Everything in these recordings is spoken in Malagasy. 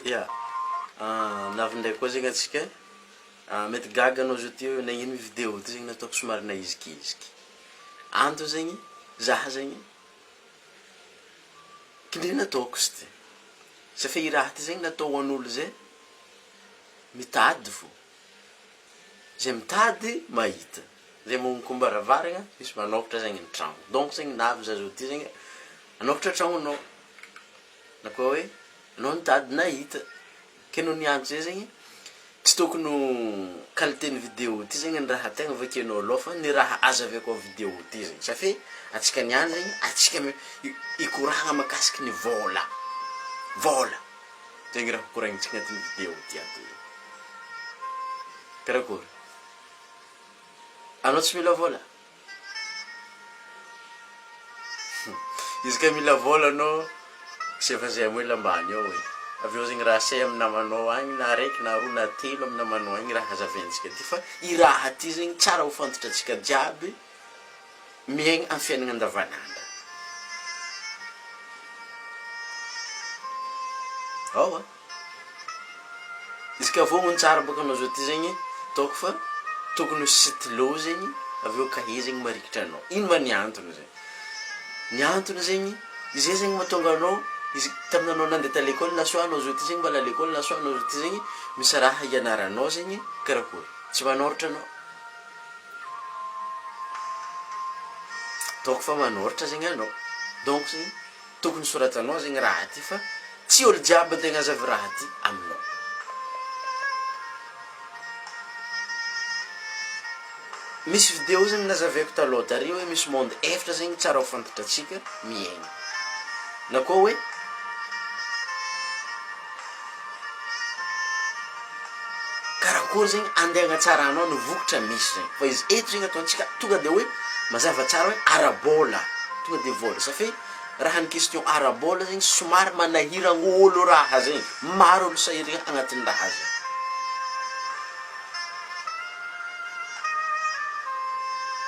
Ya, navy ndraiky koa zegny antsika, mety gaga anao zao ty hoe nagnino vidéo ty zegny nataoko somary nahizikiziky, antony zegny zah zegny kindrina nataoko izy ty, safa i raha ty zegny natao ho an'olo zay mitady fô, zay mitady mahita, zay magnokom-baravaragna misy manôkatra zegny ny tragno, donc zegny navy zah zao ty zegny hanôkatra tragnonao na koa hoe anao nitady nahita, ke noho ny antony zay zegny tsy tokony ho qualité-n'ny vidéo ty zegny ny raha tegna vakianao aloha fa ny raha azavaiko amy vidéo ty zegny, sa fe antsika niany zegny antsika mi- hikoragna mahakasiky ny vôla, vôla, zegny raha hokoragnintsika agnatin'ny vidéo ty ato zegny, karakôry? Anao tsy mila vôla? Izy ka mila vôla anao tsy efa zay moa lambany ao e, avy eo zegny raha asay amy namanao agny na araiky na roa na telo amy namanao agny raha hazavaintsika ty fa i raha ty zegny tsara ho fantatrantsika jiaby miaigny amy fiaignana andavanandro. Ao a! Izy ka vognona tsara bôka anao zao ty zegny ataoko fa tokony ho stylo zegny avy eo kahie zegny marikitra anao, ino ma ny antony zegny? Ny antony zegny izay zegny mahatonga anao izy tamin'anao nandeha ta lekôly na soit anao zao ty zegny mbola à lekôly na soit anao zao ty zegny misy raha ianaranao zegny karakôry tsy manôratra anao, ataoko fa manôratra zegny anao donc zegny Tokony soratanao zegny raha ty fa tsy olo jiaby andeha agnazava raha ty aminao. Misy video zegny nazavaiko taloha tary hoe misy monde efatra zegny tsara ho fantatratsika miaigna na koa hoe karakory zegny andeha agnatsaranao ny vokatra misy zegny fa izy eto zegny ataontsika tonga de hoe mazava tsara hoe ara-bôla tonga de vôla sa fe Raha ny question ara-bola zegny somary manahiragna olo raha zegny, maro olo sahiragna agnatin'ny raha zegny.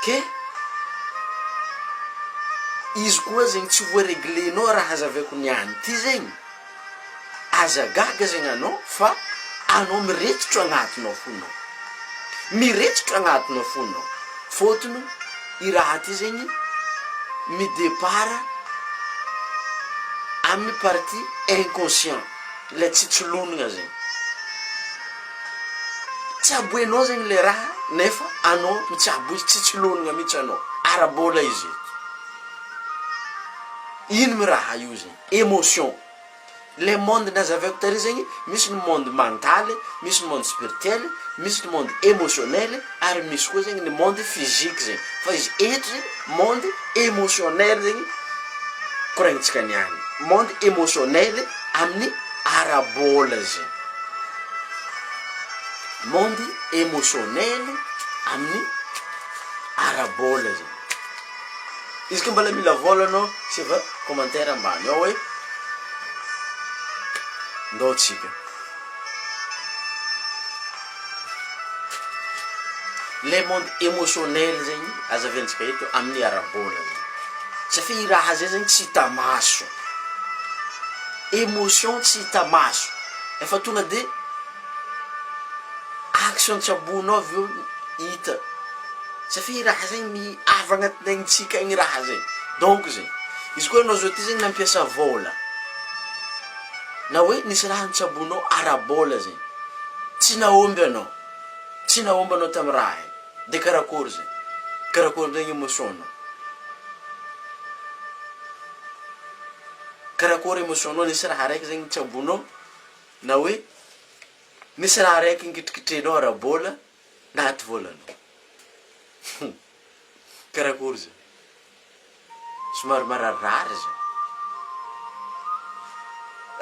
Ke izy koa zegny tsy voa-reglenao raha hazavaiko niany ty zegny, Aza gaga zegny anao fa anao miretotro agnatinao fonao, miretotro agnatinao fonao, fôtony i raha ty zegny mi-départ amin'ny partie inconscient, le tsy tsilonogna zegny, tsaboinao zegny le raha nefa anao mitsabo izy tsy tsilonogna mihitsy anao, ara-bôla izy eto, ino mi raha io zegny? Emotion. Le monde nazavaiko tary zegny, misy ny monde mental, misy ny monde spirituel, misy ny monde emotionnel, ary misy koa zegny ny monde physique zegny, fa izy eto zegny monde emotionnel zegny koragnitsika niany, monde emotionnel amin'ny ara-bôla zegny, monde emotionnel amin'ny ara-bôla zegny. Izy ka mbola mila vôla anao asiava commentaire ambany ao hoe ndao tsika. Le monde emotionnel zegny azavaintsika eto amin'ny ara-bôla zegny, satria i raha zay zegny tsy hita maso, emotion tsy hita maso, efa tonga de action tsaboinao avy eo hita. Satria raha zegny mi avy agnatin'ny aignitsika agny raha zegny, donc zegny, izy koa anao zao ty zegny nampiasa vôla, na hoe nisy raha nitsaboinao ara-bôla zegny, tsy nahomby anao, tsy nahomby anao tamy raha igny, de karakôry zegny, karakôry amizay ny emotion-nao, karakôry emotion-nao nisy raha raiky zegny nitsaboinao, na hoe nisy raha raiky nikitrikitrehinao ara-bôla, Daty volanao. Hum. Karakory zay? Somary mararirary zay.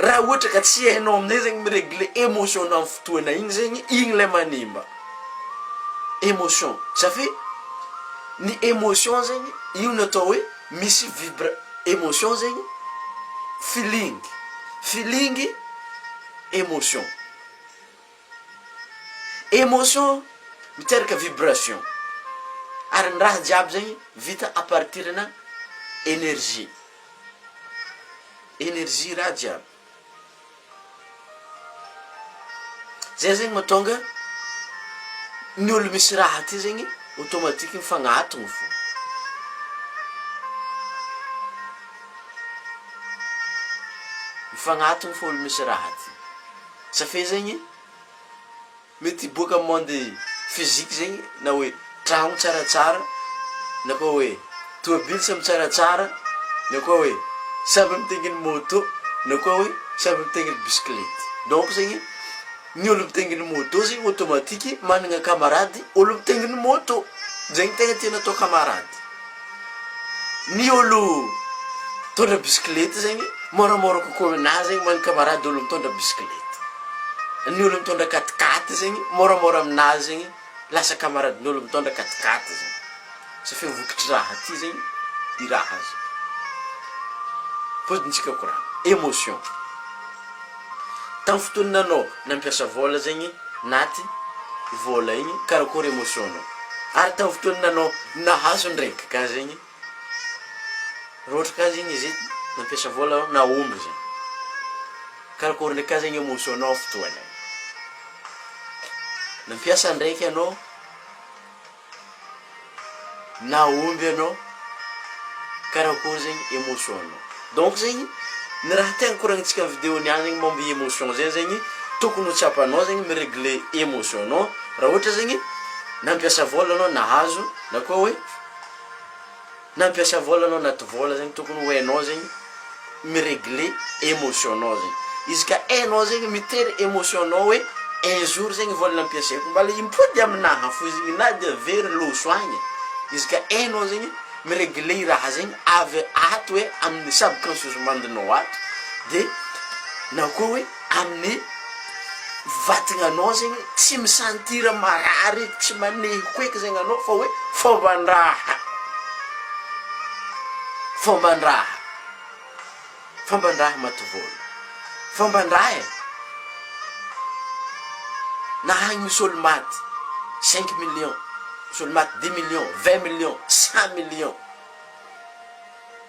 Raha ohatra ka tsy hainao amin'izay zegny mi-regler emotion-nao amin'ny fotoana igny zegny, igny lay manimba. Emotion, ça fait ny emotion zegny io no atao hoe misy vibra- emotion zegny feeling, feeling emotion. Emotion miteraka vibration ary ny raha jiaby zegny vita à partir ana energie, energie raha jiaby. Zay zegny mahatonga ny olo misy raha ty zegny automatique mifagnatogno fô. Mifagnatogno fô olo misy raha ty. Ça fait zegny mety hiboaka amy monde physique zegny na hoe tragno tsaratsara na koa hoe tôbily samy tsaratsara na koa hoe samby mitainginy môtô na koa hoe samby mitainginy bisikilety. Donc zegny ny olo mitainginy môtô zegny automatique managna camarade olo mitainginy môtô, zegny tegna tiany atao camarade. Ny olo mitondra bisikilety zegny môramôra kokoa aminazy zegny managna camarade olo mitondra bisikilety. Ny olo mitondra katikaty zegny môramôra aminazy zegny lasa camaradin'olo mitondra katikaty zegny. Sa fe vokatry raha ty zegny i raha zay. Fôtony-tsika koragna, émotion. Tamin'ny fotoana anao nampiasa vôla zegny naty vôla igny karakôry émotion-nao? Ary tamin'ny fotoana anao nahazo ndraiky ka zegny, raha ohatra ka zegny izy nampiasa vôla anao nahomby zegny, karakôry ndraiky ka zegny émotion-nao fotoana igny? Nampiasa ndraiky anao. Nahomby ianao, karakory zegny émotion anao. Donc zegny ny raha tegna koragnintsika amy video niany zegny momba i émotion zay zegny, tokony ho tsapanao zegny mi-regler émotion anao raha ohatra zegny nampiasa vôla anao nahazo na koa hoe Nampiasa vôla anao anaty vôla zegny tokony ho hainao zegny mi-regler émotion nao zegny, izy ka hainao zegny mitery émotion nao hoe un jour zegny vôla nampiasaiko mbala himpody aminaha fô izy igny na de very loso agny, izy ka hainao zegny mi-regler i raha zegny avy ato hoe amin'ny subconscious mind-nao ato de na koa hoe amin'ny vatagnanao zegny tsy mi-sentir marary eky, tsy manehiko eky zegny anao fa hoe fomban-draha, fomban-draha, fomban-draha maty vôla, fomban-draha e, na agny misy olo maty cinq millions, misy olo maty dix millions, vingt millions, cent millions.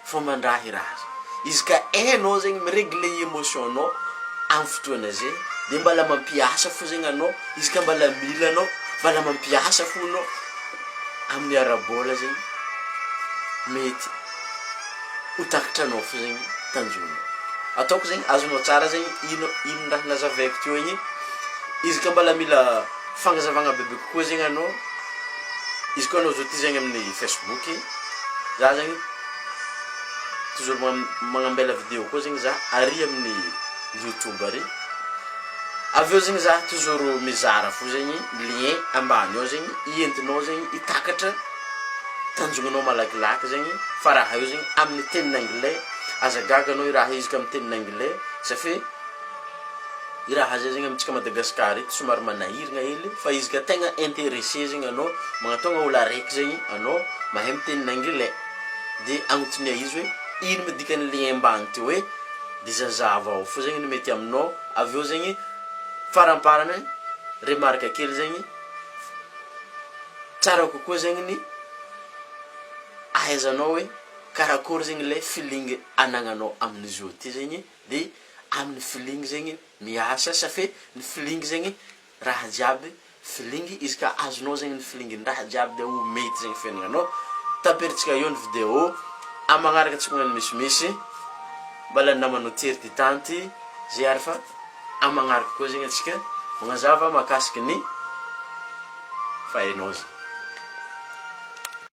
Fomban-draha i raha zay. Izy ka hainao zegny mi-regler emotion nao am fotoana zay de mbala mampiasa fo zegny anao, izy ka mbala mila anao mbala mampiasa fo anao amin'ny ara-bôla zegny mety ho takatranao fo zegny tanjonao. Ataoko zegny azonao tsara zegny ino ino raha nazavaiko teo igny, izy ka mbala mila fagnazavagna bebe kokoa zegny anao, izy koa anao zao ty zegny amin'ny facebook, za zegny toujours magnambela video koa zegny za ary amin'ny youtube ary, avy eo zegny za toujours mizara fo zegny lien ambany ao zegny entinao zegny hitakatra tanjognanao malakilaky zegny fa raha io zegny amin'ny tenin'anglais, aza gaga anao i raha izy ka amin'ny tenin'anglais ça fait. I raha zay zegny amintsika Madagascar eto somary manahiragna hely fa izy ka tegna interessé zegny anao magnatôgna olo araiky zegny anao mahay miteny anglais de agnontania izy hoe ino ma dikan'ny lien ambany ty hoe de zazava ao fô zegny ny mety aminao avy eo zegny faramparany remarque kely zegny tsara kokoa zegny ny ahaizanao hoe karakôry zegny le feeling anagnanao amin'izy ty zegny de amin'ny feeling zegny miasa ça fait ny feeling zegny raha jiaby feeling izy ka azonao zegny ny feeling ny raha jiaby de ho mety zegny fiaignananao, taperitsika eo ny video amy magnaraka tsy magnano misimisy mbala ny namanao Thierry ty tanty zay ary fa amy magnaraka koa zegny antsika magnazava mahakasiky ny fa hainao zegny.